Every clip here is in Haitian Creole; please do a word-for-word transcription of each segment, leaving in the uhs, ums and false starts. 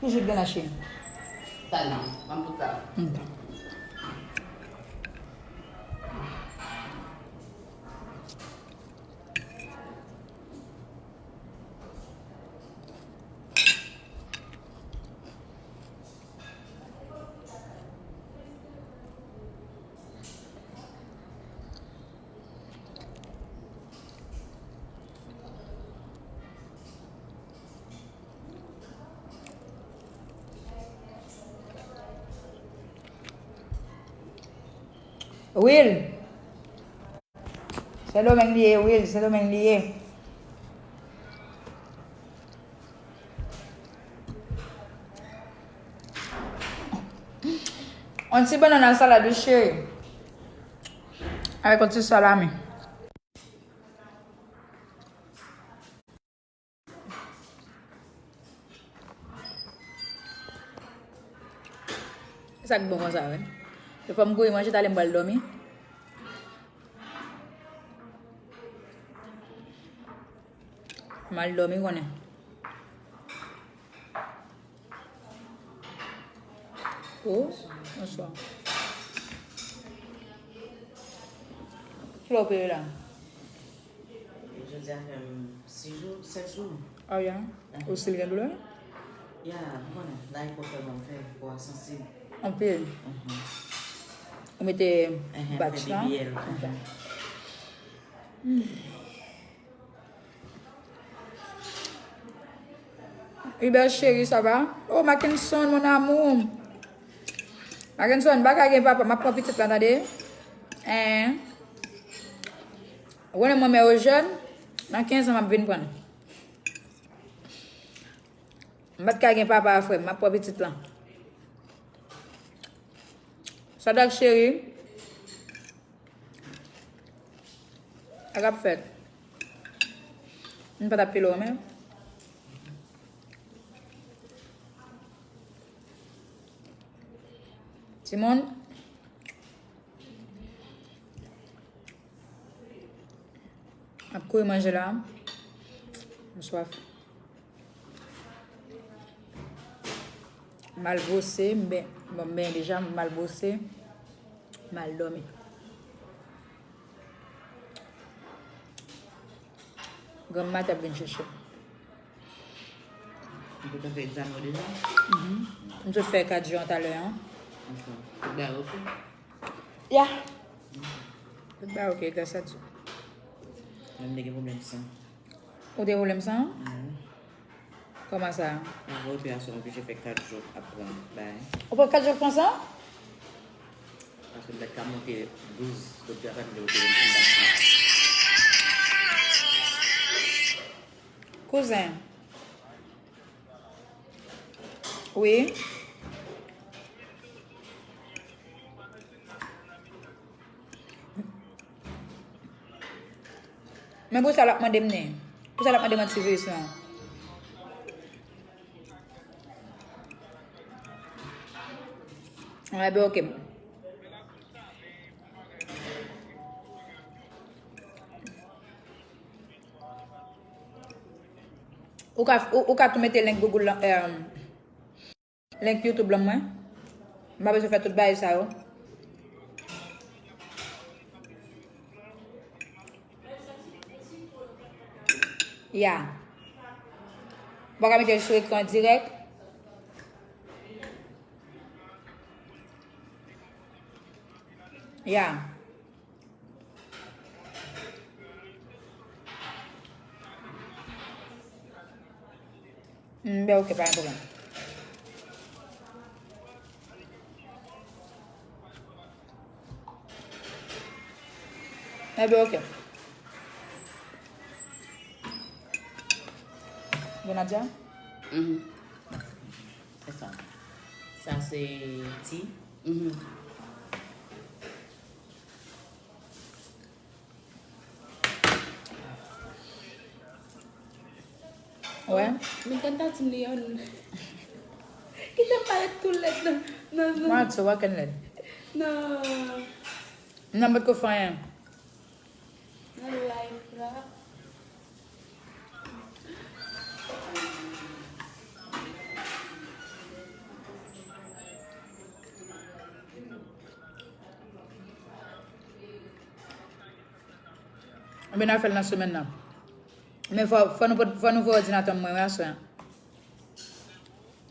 Ki jou t gen la Cheri? Sa nan, ban m tout sa. Ok. Will. Sendomeng li ye, Will, Sendomeng li ye. Yon ti bannann ak salad wi cheri. Avèk yon ti salami. Sa k bon konsa wi. Defwa m kouri manje talè m pral dòmi. M al dòmi konnen. Oh, bonswa. Kilè w opere la? Jodi a fè m sis jou, sèt jou. Oh yeah? Ou still gen doulè? Yeah, m konnen. Laypo fè bon, fè po a sansib. Anpil. Ou mete patch la? B B L. Ok. Hubert chéri, ça va? Oh, Mackenson, mon amour. Mackenson, m pa ka gen papa, m ap pran pitit la, tande. Hein? Ou konnen mwen, mè yo jèn, nan kenz an, m ap vin pran l. M pa t ka gen papa a frè m, m ap pran pitit la. Sadak cheri. Sa k ap fèt? M pa t ap pile w men. Timoun. M ap kouri manje la. M swaf. M al bwose, m ben, bon, m benyen deja, m al bwose, m al dòmi. Granm maten ap vin chèche m. Ou te fè egzamen w deja? Mhm. M sot fè kat jou an talè an. Ok. Tout bagay oke? Ya. Tout bagay oke, gras a Dye. Mwen m te gen pwoblèm san. Ou te gen pwoblèm san? Mhm. Kòman sa? Apre operasyon, m oblije fè kat jou ap pran bay. Ou pran kat jou ap pran san? Paske m pa t ka monte douz, doktè a pa t vle operem si m pa t pran. Kouzen. Wi. Men pou sa l ap mande m nen. Pou sa l ap mande m antiviris lan. Enben, oke. Ou ka, ou, ou ka tou mete link Google lan, eh, link YouTube lan mwen. M pa bezwen fè tout bagay sa yo. Ya. Ou pa ka mete l sou ekran dirèk. Ya. M, ben, oke, pa gen pwoblèm. Enben, oke. Bon, Nadia? Mhm. Se sa. Sa se ti. Mhm. Wè. Men gad tatim li an. Kite m parèt tou lèd nan, nan, nan. Mwen ap sou waken lèd. Nan. Nan mèt ko fè anyen. Nan live la. Ebyen, n a fè l nan semèn nan. Men fò, fò nou pot-, fò nou voye òdinatè m mwen, wi, aswè.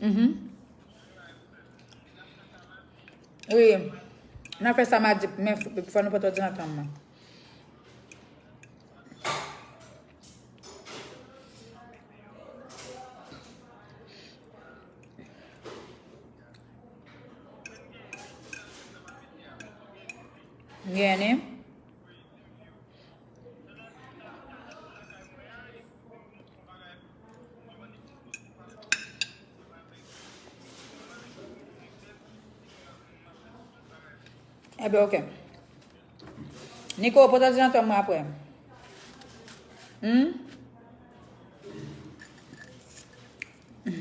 Mhm. Wi. N a fè sa madi, men f-, fò nou pote òdinatè m mwen. Gen ni. Ebyen, oke. Nico, pote òdinatè mwen apre. Hmm?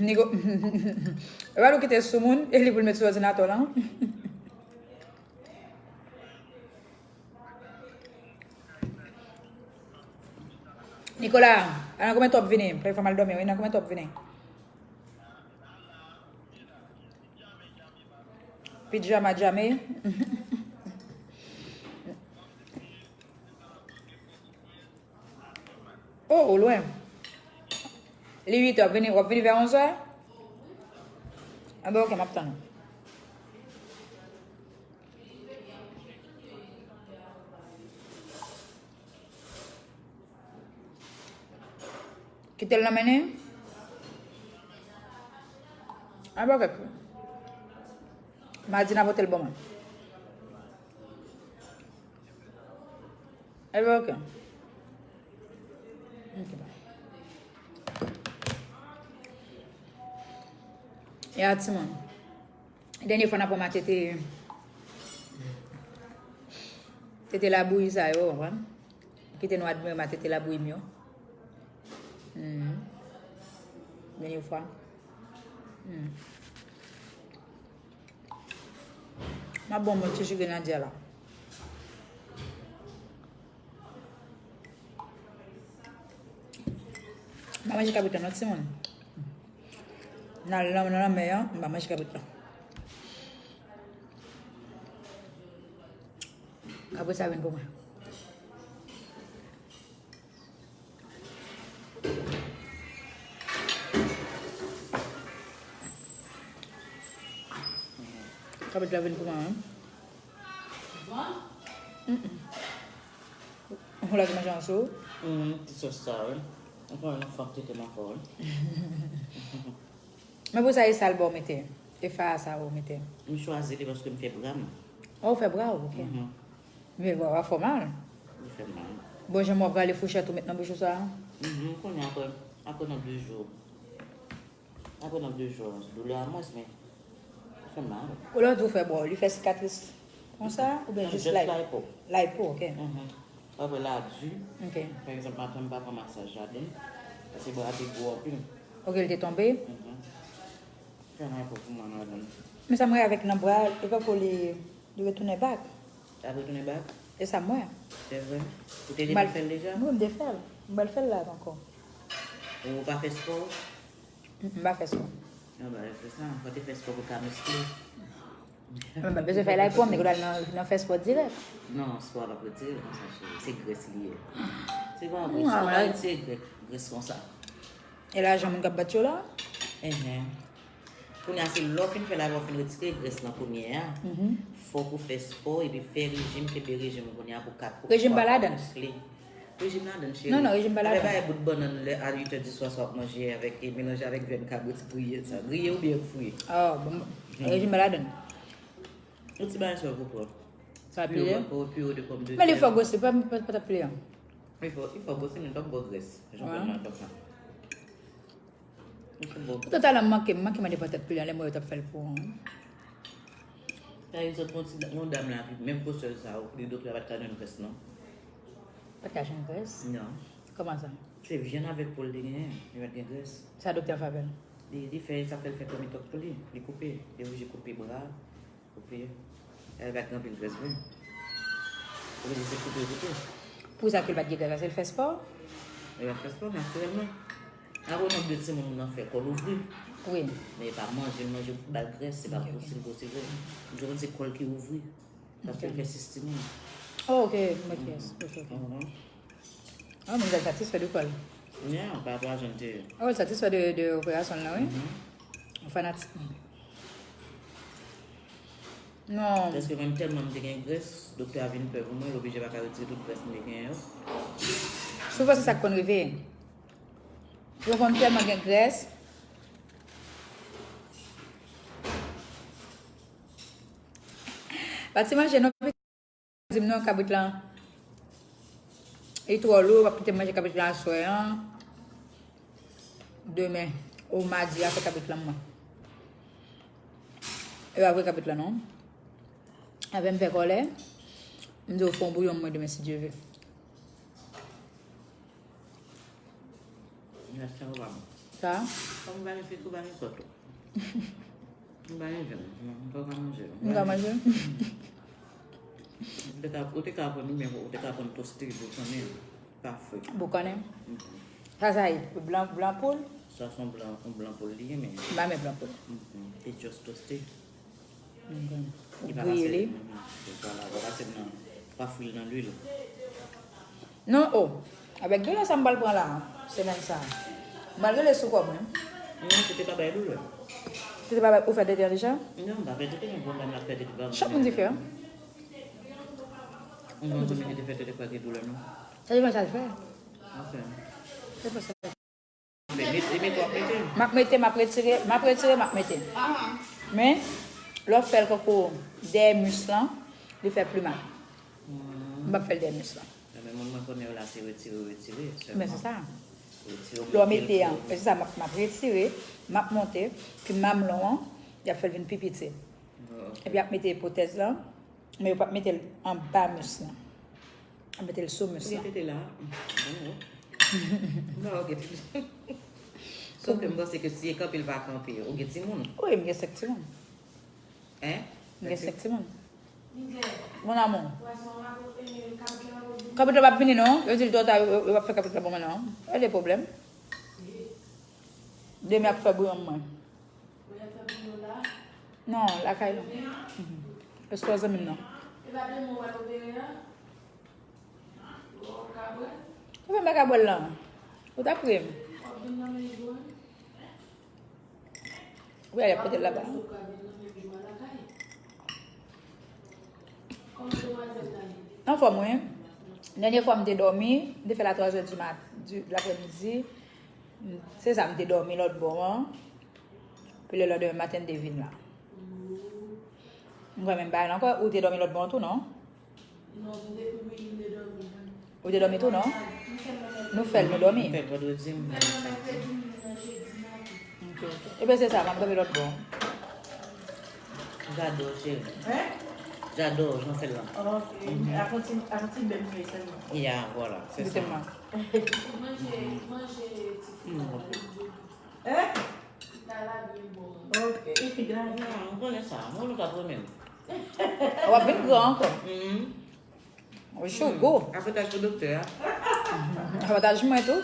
Nico, e pa nou kite sou moun, e li pou l met sou òdinatè lan. Nicolas, a nan konbyen tan w ap vini? Fè fè mal dòmi, wi, nan konbyen tan w ap vini? Pijama djame. Oh, ou lwen. Li uit è, w ap vini, w ap vini vè onz è? Anben, oke, m ap tann ou. Kite l nan men li. Anben, oke. Madi, n a pote l ban mwen. Ebyen, oke. Oke, bye. Ya, timoun. Dènye fwa n ap pran matete, tete labouyi sa yo, w konprann? Kite nou admire matete labouyi m yo. Mhm. Dènye fwa. Mhm. M ap bon moun ti jus grenadye la. M pa manje kabrit la non, timoun. Nan, nan, nan lanmè an, m pa manje kabrit la. Kabrit sa vin pou mwen. Kabrit la vin pou mwen, wi. Mm-mm. Ou lage manje an sou? Mm, ti sòs sa, wi. Ankò yon fanm tete m ankò, wi. Men pou sa e sa l ba w mete? E fa a sa ou mete? M chwazi li paske m fè bra m. Oh, ou fè bra w, oke. Mhm. Men bra w ap fè w mal. Li fè m mal. Bon, jan m wè w prale fouchèt ou met nan bouch ou sa? Mhm, kounye a apre, apre nan de jou. Apre nan de jou, doulè a mwens, men li fè m mal. Ou lè w di w fè bra w, li fè sikatris konsa, oubyen jis lipo? Lipo, oke. Mhm. Apre la di, oke. Pa egzanp, maten m pa pran masaj jaden, paske bra te gwo anpil. Oke, li te tonbe? Mhm. Fè nan epòk pou mwen, madanm. Men sa m wè avèk nan bra, e tankou li, li retounen bak. L ap retounen bak? E sa m wè. Se vre? Ou te gentan fè l deja? Wi, m te fè l. M pral fè l la ankò. Ou pa fè spò? M, m pa fè spò. Ou pa fè sa. Fò te fè spò pou ka miskle. Mwen pa bezwen fè lipo, m te konn al nan, nan fè spò dirèk. Non, spò a p ap retire l konsa, cheri. Se grès li ye. Se pa vre. Spò pa retire grès, grès konsa. E lajan moun k ap bat yo la? Enhen. Kounye a, se lè w fin fè lipo, w fin retire grès lan kounye a. Mhm. Fòk ou fè spò epi fè rejim, kenbe rejim kounye a pou ka, pou kò a ka miskle. Rejim pa ladan? Rejim ladan, cheri. Non, non, rejim pa ladan. Avèk bagay bout bannann lè a uit è di swa sa w ap manje avèk, e, melanje avèk vyann kabrit griye sa. Griye oubyen fri? Oh, bon, rejim pa ladan. Yon ti bagay sa w pou pran. Sa pire? Pire, pire de pòmdetè. Men li fò gwo, se pa, pa, pa ta pire. Li fò, li fò gwo, se menm pa gwo grès. Jan w konn nan tòp la. Poutan talè m manke, m manke mande patèt pile anlè mwen yo t ap fè l pou ou. Sa vle di sot yon ti, yon dam la ki menm gwosè sa, li doktè a pa t ka jwenn grès non. Pa t ka jwenn grès? Non. Kòman sa? Se vyann avèk po l te genyen, li pa t gen grès. Sa doktè a fè avè l? Li, li fè, sa fè l fè kòm li tòk pou li. Li koupe, li oblije koupe bra. Koupe. Li pa t gen anpil grès vre. Oblije se koupe, koupe. Pou sa ke l pa t gen grès, se l fè spò? Li pa t fè spò, natirèlman. Apre yon de timoun, moun nan fè kò l ouvri. Wi. Men e pa manje l manje pou ba l grès, se pa gwosi l gwosi vre. M te konn se kò l ki ouvri. Paske l fè sis timoun. Oh, ok, ok, ok, ok. Mhm. Ah, mwen satisfè de kò l. Yeah, pa twa jan te. Oh, satisfè de, de operasyon l nan, wi. Yon fanatik mwen. Non. Paske mwen tèlman m te gen grès, doktè a vin pè pou mwen, l oblije pa ka retire tout grès m te gen yo. Souvan se sa k konn rive. Souvan m tèlman gen grès. Pa ti manje non. Di m non, kabrit lan, li twò lou, w ap kite m manje kabrit lan aswè an. Demen, ou madi a, fè kabrit lan mwen. E pa vre kabrit lan non. Avè m fè kòlè, m di w fè yon bouyon mwen demen si Dye ve. Sa? Kòm ou pa gen frik, ou pa gen kòt ou. M pa gen vyann, m pa ka manje. M ka manje. Ou te ka, ou te ka pran, men ou te ka pran toste, boukannen, pa fri. Boukannen? Sa, sa ye? Blan, blan poul? Sa se yon blan, yon blan poul li ye, men. M pa met blan poul. E just toste. Ou griye li. Vwala, ou pase nan, pa fri l nan lwil. Non, oh. Avèk doulè sa m pral pran la, semèn sa. M pral rele sou kò mwen. Non, tete pa bay doulè. Tete pa bay, ou fè tete an deja? Non, m pa fè tete, men pwoblèm la fè tete pa. Chak moun diferan. Mwen, mwen te fè tete pa gen doulè, non. Sa depann sa l fè. Ok. Se pou sa. Mete, mete, w ap mete. M ap mete, m ap retire, m ap retire, m ap mete. Men, lè w fè l kankou dèyè mis lan, li fè pli mal. M p ap fè l dèyè mis lan. Men moun mwen konnen yo la se retire, retire sèlman. Men se sa. Lè w mete an, men se sa, m ap, m ap retire, m ap monte, pi mamelon an, y ap fè l vin pi piti. Epi y ap mete pwotèz lan, men yo p ap mete l anba mis lan. Y ap mete l sou mis lan. Ou gen tete la? Non, ou gen tete. Sòf ke m panse ke si e kanpe, l va kanpe. Ou gen timoun? Wi, m gen senk timoun. Hein? M gen senk timoun. Mon amour. Kabrit la p ap vini non. Yo di l twò ta, yo, yo p ap fè kabrit la pou mwen non. E de pwoblèm. Demen ap fè bouyon mwen. Non, lakay nou. Resto zanmi m nan. Ou fè m pa ka bwè l lan. Ou ta priye m. Ou prale pote l laba. Anfòm, wi. Dènye fwa m te dòmi, m te fè l a twa zè di mat, di, laprèmidi. Se sa, m te dòmi lòt bò an. Pi le lendemain maten, m te vin la. M kwè menm bagay la ankò, ou te dòmi lòt bò an tou, non? Non, m te, wi, m te dòmi. Ou te dòmi tou, non? Nou fè l, nou dòmi. M fè l vandredi, m fè l samdi. Ok, ok. Ebyen, se sa, m ap dòmi lòt bò. J'adore, chérie. Hein? J'adore, jan w fè l lan. Ok. Ak yon ti, ak yon ti bèm fèy sèlman. Ya, vwala, se sa. Manje, manje ti fi la. Hein? Ti fi la byen bon. Ok, grav. Ya, m konnen sa. Mwen, nou ka pran menm. W ap vin gran ankò. Ou chou gou. Avantaj pou doktè a. Avantaj mwen tou.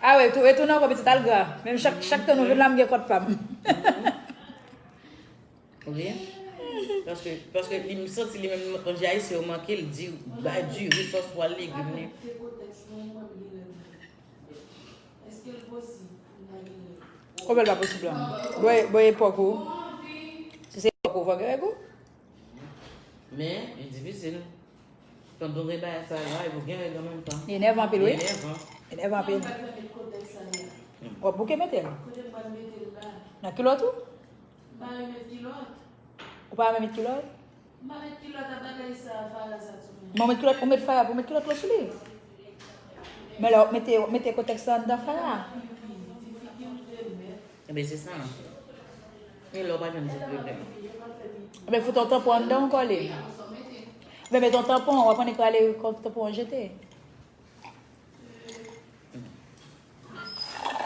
Ah wi, tou, e tou nan kò pitit al gra. Menm chak, chak tan nou vin la, m gen kòt pa m. Ou byen? Paske, paske li, m santi li menm, manje ayisyen yo manke l, di, bay diri, sòs pwa, legim li. Kòman l pa posib la? Bò, bò epòk ou. Si se epòk ou, fò gen règ ou. Men, li difisil. Pandan w gen bagay sa la, epi w gen règ an menm tan. Li enèvan anpil, wi. Li enèvan. Li enèvan anpil. W ap bouke mete l. Nan kilòt ou? Ou pa renmen met kilòt? M pa met kilòt a bagay sa, Farah sa tou. Men w met kilòt, ou met Farah, ou met kilòt lò sou li. Men lè w mete, w mete kotèks la anndan Farah. Ebyen, se sa. Men lè w pa jwenn se pwoblèm. Ebyen, fout yon tanpon anndan ankò li. Ebyen, met yon tanpon, w ap annik rale tanpon an jete.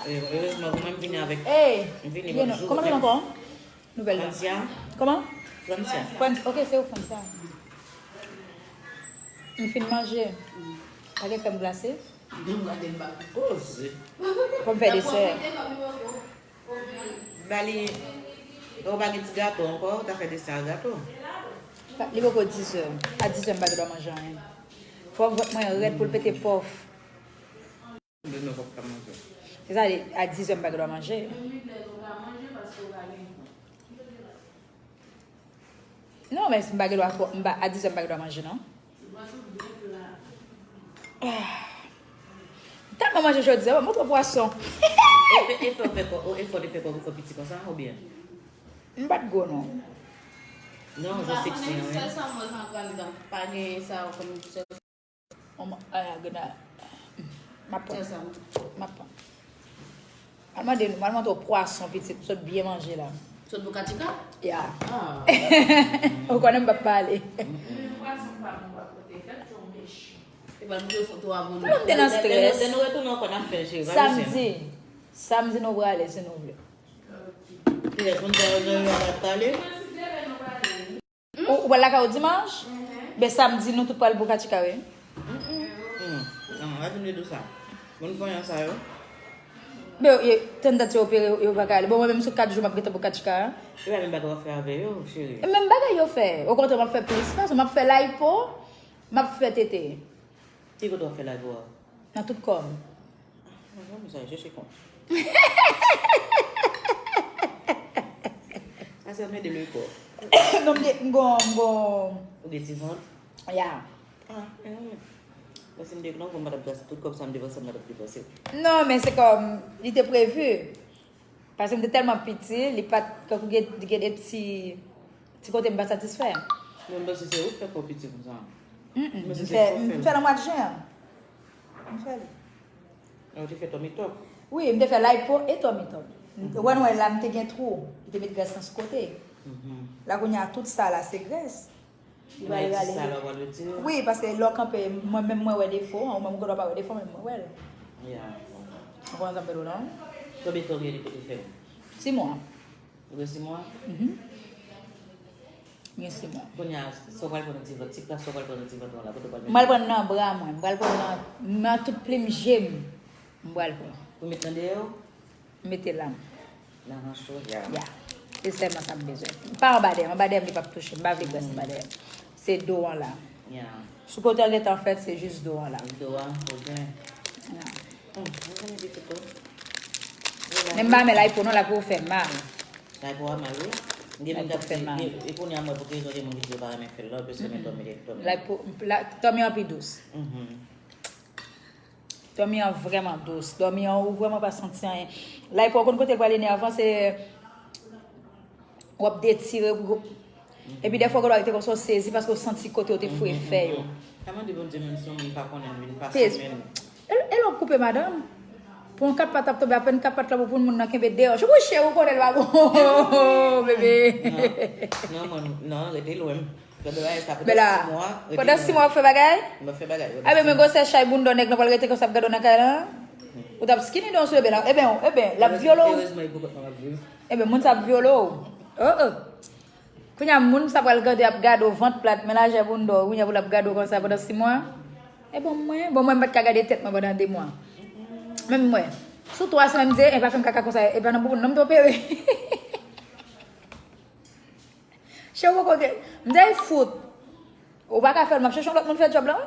Erezman pou mwen, m vini avèk, m vini avèk jou. Kòman l ankò? Nouvèl la. Francia. Kòman? Francia. Frans-, ok, se ou Francia. M fin manje. Pa gen krèm glase? M gade m pa poze. Fò m fè desè. Bali, ou pa gen ti gato ankò, ou ta fè desè a gato. Li poko dizè. A dizè m pa gen dwa manje anyen. Fòk vant mwen rèd pou l pete pòf. Demen w p ap ka manje. Se sa, li, a dizè m pa gen dwa manje. Non, men si m pa gen dwa, m pa, a dizè m pa gen dwa manje, non. Ah. M tèlman manje jodi a, m twò pwason. Efò, efò fè kò, efò te fè kò pou fè piti konsa, oubyen? M pa t gwo, non. Non, je sais que c'est rien. Sèl sa mwen ka pran, pa gen sa kòm sèl. Oman, ay, a grenn. M ap pran. Sèl sa. M ap pran. Al mande, al mande yon pwason pitit, sot byen manje la. Sot Boca Chica? Ya. Ah. Ou konnen m p ap pale. Pwason pa bon pa pote, fè tro mechan. E pa l pote foto a pou nou. Lè nou te nan strès. Lè nou retounen ankò, n ap fè, cheri, pa bezwen. Samdi. Samdi nou prale, si nou vle. Kilès moun sa yo nan yo ap pale? Ou, ou pral lakay ou dimanch? Ben, samdi, nou tout pral Boca Chica, wi. Mm, mm. Non, pa di m de sa. Moun fanyan sa yo. Ben, yo, tann dat yo opere, yo pa ka ale. Bon, mwen menm sou kat jou, m ap gentan Boca Chica. E pa menm bagay w ap fè avè yo, cheri. E menm bagay yo fè. Okontrè, m ap fè plis. Paske m ap fè lipo, m ap fè tete. Ki kote w ap fè lipo a? Nan tout kò m. Ah, mwen sa chèche kont. Sa se mede le kò. Non, m gen, m gon, m gon. Ou gen ti vant? Ya. Ah, eh, wi. Paske m te, non, m pa t ap depanse tout kòb sa m depanse, m pa t ap depanse. Non, men se kòm, li te previ. Paske m te tèlman piti, li pa t, kankou gen, gen de ti, ti kote m pa satisfè. Men m panse se ou k fè kò piti konsa. Mm, mm. M fè, m fè nan mwa jen an. M fè li. Ou te fè tummy tuck? Wi, m te fè lipo e tummy tuck. Ou wè, nou wè la, m te gen twou. Li te met grès lan sou kote. La, kounye a, tout sa la, se grès. Li pral rale. Wi, paske lè w kanpe, mwen menm mwen wè defo an, ou menm ou gendwa pa wè defo, men mwen wè l. Ya. Ou konprann sa m vle di w la? Konbyen tan w gen depi w te fè l? Sis mwa. Ou gen sis mwa? Mhm. Gen sis mwa. Kounye a, sa w pral pran nan ti vant, ti plas sa w pral pran nan ti vant ou la, kote w pral mete? M pral pran nan bra mwen, m pral pran nan, nan tout plim je m, m pral pran. Pou met nan dèyè w? M mete la. Nan hanch ou, ya. Ya. Se sèlman sa m bezwen. Pa anba dèyè m, anba dèyè m li p ap touche. M pa vle grès anba dèyè m. Se do an la. Ya. Sou kote an gentan fèt, se jis do an la. Do a, ok. Ya. Hmm, mwen renmen pitit ou. Men m pa renmen lipo non, lipo fè mal. Lipo a mal, wi. Gen moun k ap fè, e kounye a m wè pou ki rezon gen moun ki di yo pa renmen fè l la, yo plis renmen tummy, tummy. Lipo, la, tummy an pi dous. Mhm. Dòmi an vrèman dous. Dòmi an, ou vrèman pa santi anyen. Lipo, ou konn kote l pral enèvan, se w ap detire pou, epi dèfwa ou gendwa rete konsa, ou sezi paske ou santi kote ou te foure fè yo. Sa mande Bondye menm si yon moun pa konnen l vin pase men l. E, e lè w koupe madanm, pou yon kat pat ap tonbe, apèn kat pat la pou, pou moun nan kenbe deyò. Chouchou, ou konnen l pa bon, bebe. Non, non, mwen, non, rete lwen m. Gade bagay sa, pandan sis mwa, rete lwen. Pandan sis mwa w ap fè bagay? M ap fè bagay, pandan sis mwa. A ben, men gwosè chay bounda nèg lan pral rete konsa ap gade w nan kay lan? Ou t ap skinny down sou bebe la. Eben, eben, l ap vyole w. Erezman, e pou kont mwen m ap viv. Eben, moun sa ap vyole w. Oh, oh. Kounye a, moun sa pral gade, ap gade w vant plat, men lajè bounda w, kounye a pou l ap gade w konsa pandan sis mwa. E bon, mwen, bon, mwen, m pa t ka gade tèt mwen pandan de mwa. Menm mwen. Sou twa semèn, m di, e pa fè m kaka konsa, e pa nan bouboun non m te opere. Chè ou poko gen. M di, ay fout. Ou pa ka fè l, m ap chèche yon lòt moun fè djòb la, wi.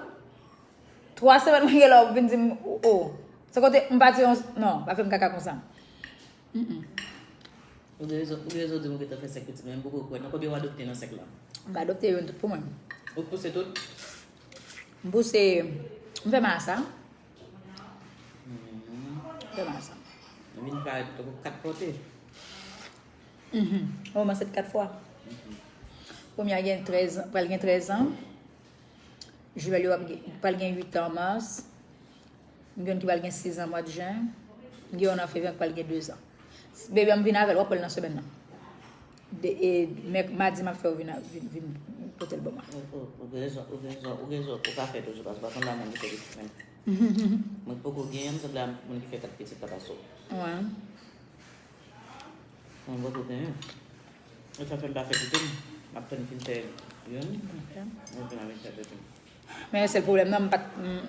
Twa semèn mwen gen la, w ap vin di m, o, o. Se kote m pa di yon, non, pa fè m kaka konsa. Mm, mm. Ou gen rezon, ou gen rezon di m ou gentan fè senk pitit, men m poko kwè. Nan konbyen w adopte nan senk la? M pa adopte youn, tout pou mwen. Ou pouse tout? M pouse, m fè masa. Vin parèt tankou kat pòte. Mhm. Oh, m ansent kat fwa. Premye a gen trèz an, pral gen trèz an. Jumèl yo ap gen, pral gen uit an an mas. M gen youn ki pral gen sis an mwa jen. M gen youn an fevriye ki pral gen de zan. Bebe an m vin avè l, w ap wè l nan semèn nan. De, e, mèk-, madi m ap fè yo vin, vin, vin pote l ban mwen. Ou, ou, ou gen rezon, ou gen rezon, ou gen rezon, ou ka fè toujou, paske ou pa sanble a moun ki fè pitit menm. Mwen ki poko genyen, m sanble a moun ki fè kat pitit la pase w. Wi. Mwen poko genyen. E sa fè m pa fè pitit, m ap tann fin fè youn. Ok. Mwen vin avèk sa tèt mwen. Men sèl pwoblèm nan, m pa t, m,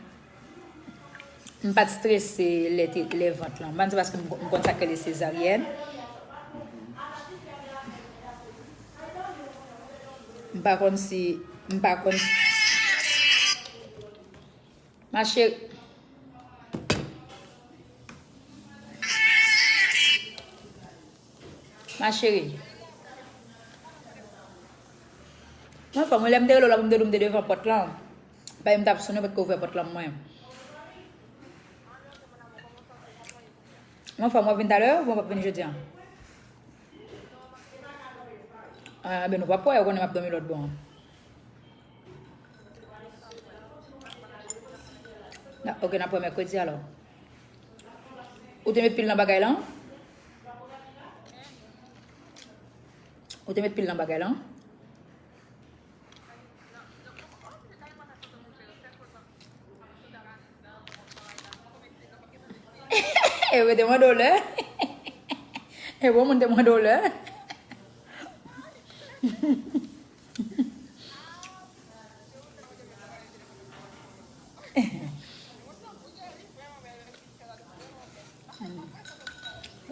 m pa t strese lè te, lè vant lan. M pa di paske m, m konn sa k rele sezaryèn. M pa konn si, m pa konn si. Ma chérie. Ma chérie. Mwen fò mwen lè m te rele w la pou m te di w m te devan pòt lan. Paske m t ap sonnen, ou pa t ka ouvè pòt lan mwen. Mwen fò mwen vin talè, ou mwen p ap vin jodi a. Ah, ben nou p ap wè, ou konnen m ap dòmi lòt bò an. Na, ok, n ap wè mèkredi alò. Ou te met pil nan bagay lan? Ou te met pil nan bagay lan? E yo te mande w lè. E bon moun te mande w lè.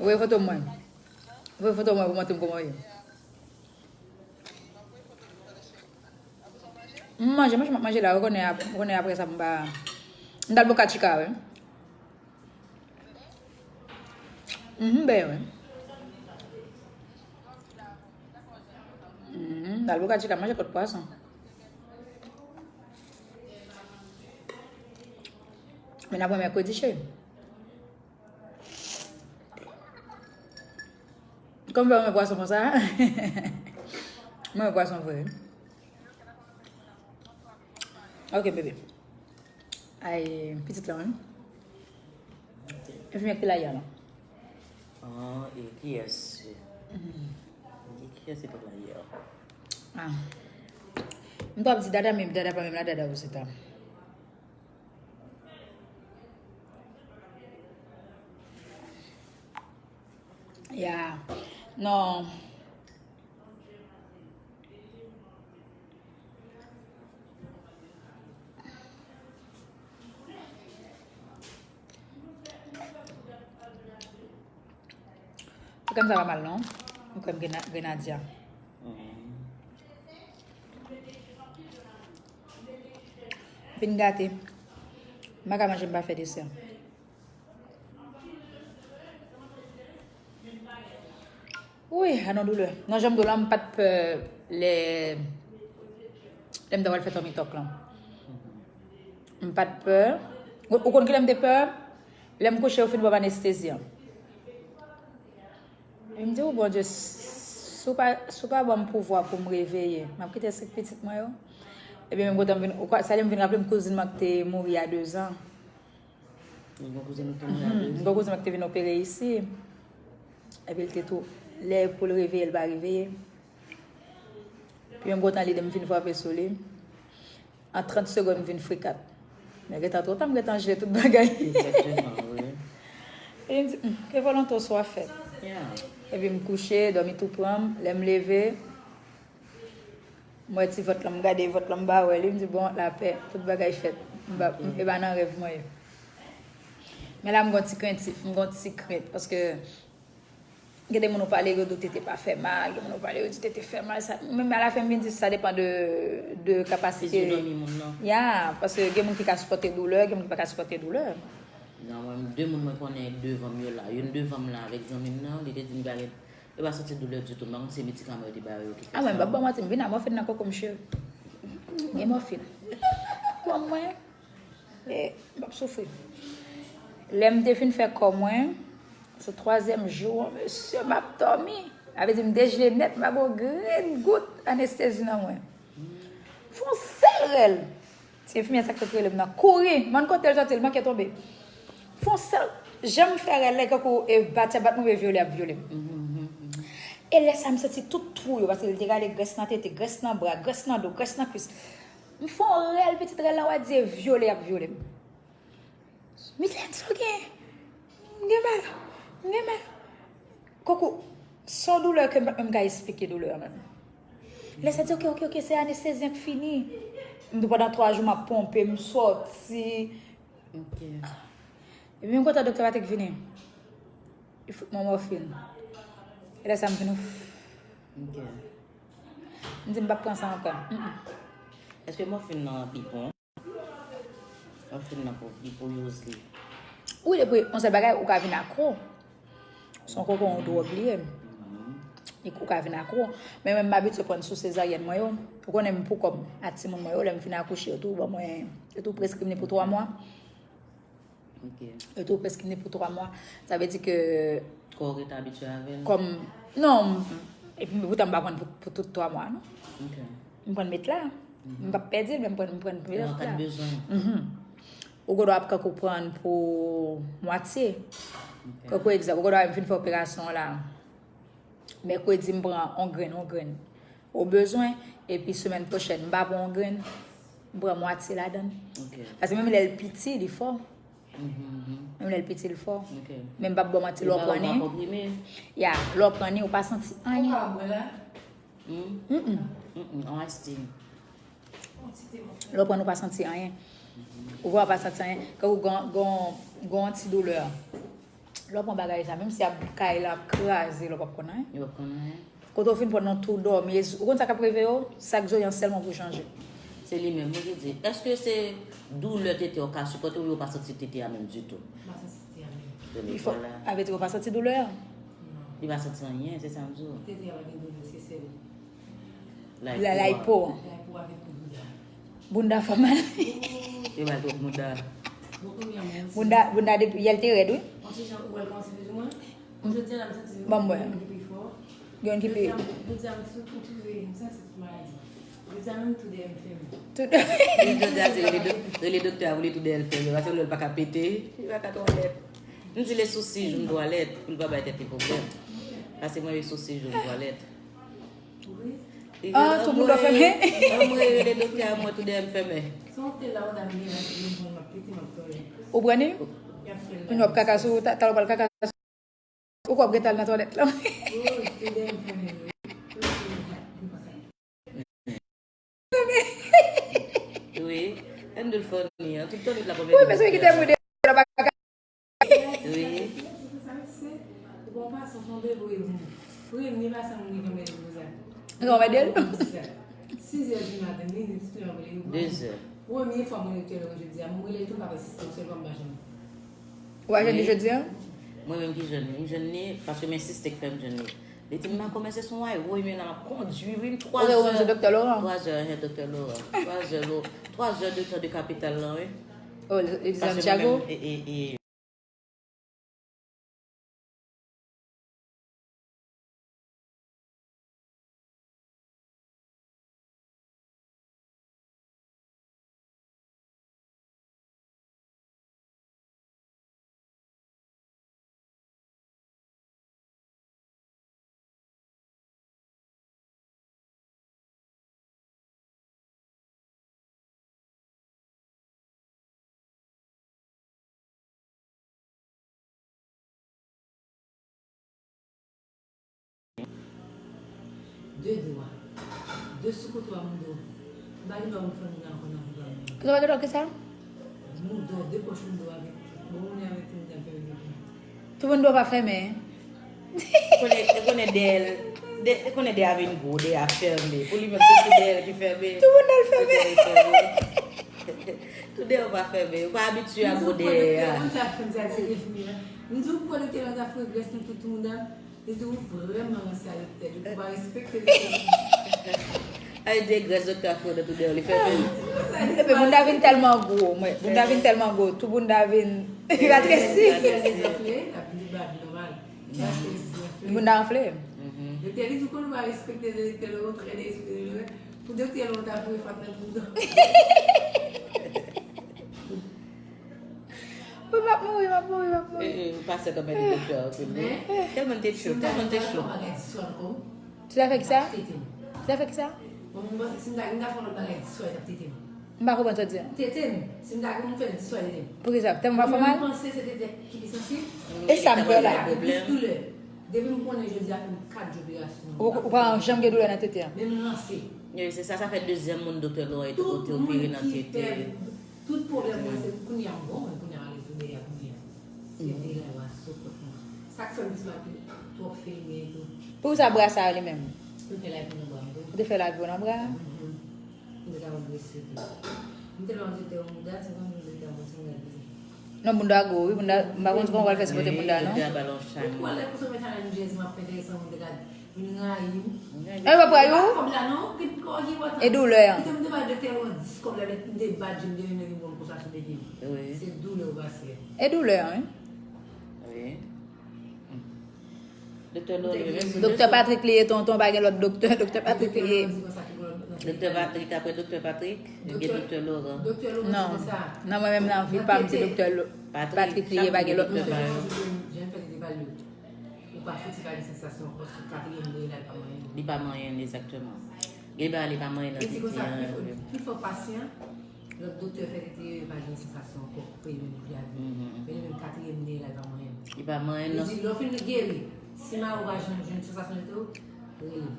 Voye foto mwen. Voye foto mwen pou mwen, montre m kòman w ye. M manje, manje, m ap manje la. Ou konnen ap-, ou konnen apre sa, m pa, m t al Boca Chica, wi. Mhm, ben, wi. Mhm, m t al Boca Chica, manje kòt pwason. Men n ap wè mèkredi, cheri. Kòm fè w renmen pwason konsa? Mwen renmen pwason vre. Ok, bebe. Ay, pitit lan, wi. Enfimyè ki la yè la. Ah, e kiyès? Mhm. E kiyès se pa la yè? Ah. M t ap di dada, men dada pa menm la, dada Rosita. Ya. Non. Ti krèm sa pa mal non. Yon krèm grena-, grenadya. Vin gate. M pa ka manje, m pa fè desè. Wi, a non doulè. Nan janm do la, m pa t pè lè, lè m ta pral fè tummy tuck lan. M pa t pè. Ou, ou konn kilè m te pè? Lè m kouche, yo fin ban m anestezi an. E m di, "O Bondye, si w pa, si w pa ban m pouvwa pou m reveye, m ap kite sik pitit mwen yo." Ebyen, menm kote m vin, ou kwa, sa lè m vin raple m kouzin mwen ki te mouri a dezan. Yon kouzin ou te mouri a dezan. Mhm. Yon kouzin mwen ki te vin opere isi. Epi l te tou, lè pou l reveye, l pa reveye. Epi menm kote lide m fin frape sou li. An trant segonn, m vin frikat. Men gentan twò ta, m gentan jle tout bagay. Egzakteman, wi. E m di, "Hmm, ke volonte w swa fèt." Yeah. Epi m kouche, dòmi tou pran m. Lè m leve, m wè ti vant lan, m gade vant lan, m pa wè li, m di, "Bon, lapè, tout bagay fèt." M pa, ok. E pa nan rèv mwen ye. Men la, m gon ti krentif, m gon ti krent, paske gen de moun ou pale, yo di w tete pa fè mal, gen moun ou pale, yo di tete fè mal. Sa, men alafen, m vin di sa depan de, de kapasite. Fizyonomi moun nan. Ya, paske gen moun ki ka sipòte doulè, gen moun ki pa ka sipòte doulè. Non, mwen, de moun mwen konnen devan m yo la. Youn devan m la avèk zanmi m nan, li te di li pa gen, yo pa santi doulè ditou. M pa konn si se medikaman yo te ba yo ki fè sa. A, mwen, m p ap ba w manti, m vin a mòfin nan koko m, cheri. Gen mòfin. Kò mwen. E, m p ap soufri. Lè m te fin fè kò mwen, sou twazyèm jou an, mesye, m ap dòmi. Sa vle di m dejle nèt, m pa gen yon grenn gout anestezi nan mwen. Fè yon sèl rèl. Ti enfimyè sa k te rele m nan kouri. Mwen kote l soti, l manke tonbe. Fè yon sèl, jan m fè rèl la, e kankou e bat, bat mwen vyole ap vyole m. E lè sa, m santi tout twou yo, paske l te rale grès nan tete, grès nan bra, grès nan do, grès nan kwis. M fè yon rèl, pitit, rèl la, w a di e vyole y ap vyole m. Milèn, sa w gen? M gen mal. M gen mal. Koko, se yon doulè ke m pa t menm ka esplike doulè a menm. Lè sa di, "Ok, ok, ok, se anestezi an k fini." M di, pandan twa jou, m ap ponpe, m sòti. Ok. Epi menm kontan doktè Patrick vini. Li fout mwen mòfin. E lè sa m vin. Ok. M di m p ap pran sa ankò. Èske mòfin nan pi bon? Mòfin nan pou li pou use li. Wi, depi yon sèl bagay, ou ka vin akro. Se yon koke yon dwòg li ye. Ou ka vin akro. Men mwen m abitye pran sou sezaryèn mwen yo. Ou konnen m pou kò m ak timoun mwen yo, lè m fin akouche, yo tou ban mwen, yo tou preskri m li pou twa mwa. Yo tou preskri m li pou twa mwa. Sa vle di ke Kò w rete abitye avè l. Kòm, non, epi poutan m pa pran pou, pou tout twa mwa non. M pran met la. M p ap pèdi l, men m pran, m pran pou met la. An ka bezwen. Ou gen dwa ap kankou pran pou mwatye. Kankou egzanp, ou gen dwa m fin fè operasyon an la. Mèkredi m pran on grenn, on grenn. Ou bezwen, epi semèn pwochèn m pa pran on grenn. M pran mwatye ladan l. Paske menm lè l piti, li fò. Menm lè l piti, li fò. Men m p ap ba w manti, lè w pran li. Ya, lè w pran li, ou pa santi anyen. Mm-mm. Mm-mm. On ice tea. Lè w pran, ou pa santi anyen. Ou vwa, ou pa santi anyen. Kankou gon, gon, gon ti doulè. Lè w pran bagay sa, menm si ap kay la ap kraze, lè w p ap konn anyen. Yo p ap konn anyen. Kote w fin pran nan tou dòmi. Ou konn sa k ap rive yo? Sak zo an sèlman pou chanje. Se li menm, mwen ki di. Èske se doulè tete w ka sipòte oubyen ou pa santi tete a menm ditou? Mwen santi tete a menm. Li fò, avè di ou pa santi doulè a? Li pa santi anyen, se sa m di w. Tete a pa gen doulè, se sèl. La, la, po. Lay pou avèk pou bouda. Bounda fè mal. Yo bay twòp bounda. Bon, kounye a mwen osi. Bounda, bounda depi yè l te rèd, wi. Yon ti jan ou wè l kòmanse vle di mwen. Jodi a la m santi Ban m wè. Yon ki pi fò. Yon ki pi. Jodi a m sou tou tou vle, m santi tout maladi. Jodi a menm tou dèyè m fèmen. Tout. Jodi a se rele dok- rele doktè a pou li tou dèyè l fèmen. Paske lè l pa ka pete, li pa ka twalèt. M di le sousi joun twalèt pou l pa bay tèt li pwoblèm. Paske mwen le sousi joun twalèt. Ah, tout moun dwe fèmen. Anmwe, rele doktè a, mwen tou dèyè m fèmen. Se yon tèl la ou ta vle la, mwen m ap pete, m ap twalèt. Ou pran li? Y ap fè l. Kounye w ap kaka sou, ta- talè w pral kaka sou. Ou kwè w ap gentan al nan twalèt la. Oh, tou dèyè m fèmen, wi. Wi, Andrew funny, an tout tan li la konbyen. Wi, men se ki te moude la pa kaka. Wi. Ou bon pa son son bebe ou. Premye pa sa moun ki konbyen pou sa. Ou konbyen? Sizè di maten, minit, tout yon vle. Dezè. Premye fwa mwen rete lè jodi a, mwen rele tou pa asiste, sèlman m pa janm. Ou pa jwenn li jodi a? Mwen menm ki jwenn li, m jwenn li paske m ensiste k fè m jwenn li. Li di m, "Ma kòmanse sou ay, woy, men la m ap kondwi, wi, m twa Ou te zè. wè Doktè Laurent? Twa zè, he, Doktè Laurent. Twa zè, lo, twa zè de tan de kapital lan, wi." Oh, li di Paske Santiago? Mwen menm, e, e, e, De dwa. De sou kote a moun do. M pa gen dwa moun fè moun ankò nan viv la. Kisa w pa gen dwa ki sa? Moun do, de pòch moun do avèk. Bon, moun avèk moun dam fè moun. Tout moun dwe pa fèmen. Konnen, konnen dèyè l, de, konnen dèyè a vin gwo, dèyè a fèmen. Pou li menm, se tou dèyè l ki fèmen. Tout moun dwe fèmen. Tou dèyè w pa fèmen. Ou pa abitye a gwo dèyè a. Mwen sa fè m sa, se enfimyè. M di ou konnen te nan zafè grès nan tout moun dam. Li di ou vrèman ranse a doktè. Li pa respekte. Ay, de grès doktè a fè nan tou dèyè w, li fèmen. Epi moun ta vin tèlman gwo, mwen. Moun ta vin tèlman gwo, tout moun ta vin ratresi. Moun ta anfle. Doktè li di konn pa respekte direktè le otrè de espri pou doktè lè ta voye fat nan tout. Wi, m ap mouri, m ap mouri, m ap mouri. Pastè t ap mèt doktè a anpil wi. Tèlman te cho, tèlman te cho. Ti ta fè kisa? Ti ta fè kisa? Bon, mwen panse si m ta gen ta fè yon lòt bagay di swa, li t ap tete m. M pa konprann sa w di a. Tete m. Si m ta gen yon fè di swa, tete m. Poukisa? Tèt mwen pa fè mal? Mwen panse se tete ki pi sansib. E sa m kwè la. Plis doulè. Depi m konnen jodi a fè m kat jou operasyon. Ou, ou pa janm gen doulè nan tete a? Menm ranse. Wi, se sa, sa fè dezyèm moun doktè Laurent te opere nan tete. Tout pwoblèm mwen se kounye a m bon, men kounye a m ale sou dèyè kounye a. Se dèyè a sou kot mwen. Sa k fè m plis mal twòp feymen e tou. Poukisa bra sa a li menm? Mwen fè la pou nan bwa m tou. Ou te fè la pou nan bra? Mhm. Mwen te ka regrese tou. Mwen te lè mwen te yon bouda, se konn mwen te yon bouda. Non, bounda gwo, wi, bounda, m pa konn kòman w pral fè sipote bounda, non. Doktè a ba l yon chay. Ou wè lè pou sou mwen challenge, m ap fè entèresan, mwen te ka vin rayi m. E pa pou rayi w? Kòb la non, ki kòb ki wòtan. E doulè an? Kite m te ba doktè Lawrence kòb la, m te ba Jim de yon bon konsa sou de pye. Wi. Se doulè ou pase. E doulè an, wi. Wi. Doktè Lawrence. Doktè Patrick li ye, tonton, pa gen lòt doktè, doktè Patrick li ye. Doktè Patrick, apre doktè Patrick, ebyen doktè Laurent. Doktè Lawrence Non, konsa. Non, mwen menm nan vi pa m se doktè Lo- Patrick, Patrick li ye, pa gen lòt doktè moun. Payo. Jan fè li te pale. Ou pa fouti pa gen sansasyon ankò sou katriyèm de la pa manyen. Li pa manyen, egzakteman. Gen bagay li pa manyen nan E se konsa, titi, pi fò, pi fò pasyan, lòt doktè fè li te pa gen sansasyon ankò, pou yo menm li a di. Men li menm katriyèm de la pa manyen. Li pa manyen Li nan. Di, lè w fin geri, si ma ou pa jwenn jwenn sansasyon li tou, rele.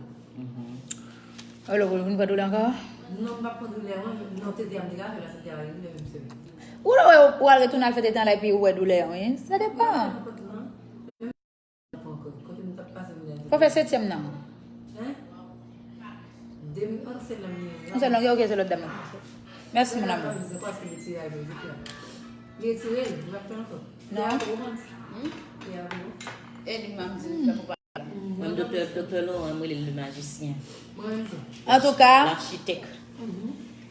Alò, pou vin pran doulè ankò? Non, m pa pran doulè, mwen, non, tete a m te ka fè la, tete a pa gen doulè menm sèl. Ou wè, ou al retounen al fè tete an la epi ou wè doulè an, wi. Sa depan. Kote m t ap pase m la. Fò fè setyèm nan. Hein? Dem an se la mi. Yon sèl lang, ok, se lòt dam nan. Mèsi, mon amour. Se kwa se li tire a li tire. Li tire, li va fè ankò. Non. Li a pou romans. Li a pou. E li m ap di l fè pou pa. Mwen, doktè, doktè Laurent, mwen rele le magicien. Mwen menm tou. Antouka, L'architecte.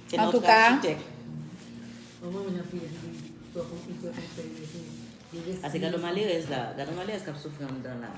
C'est En notre tout cas, architecte. Mwen menm nan priye pou li. Pou konfite pou fè li. Paske gade malerèz la, gade malerèz k ap soufri anndan la.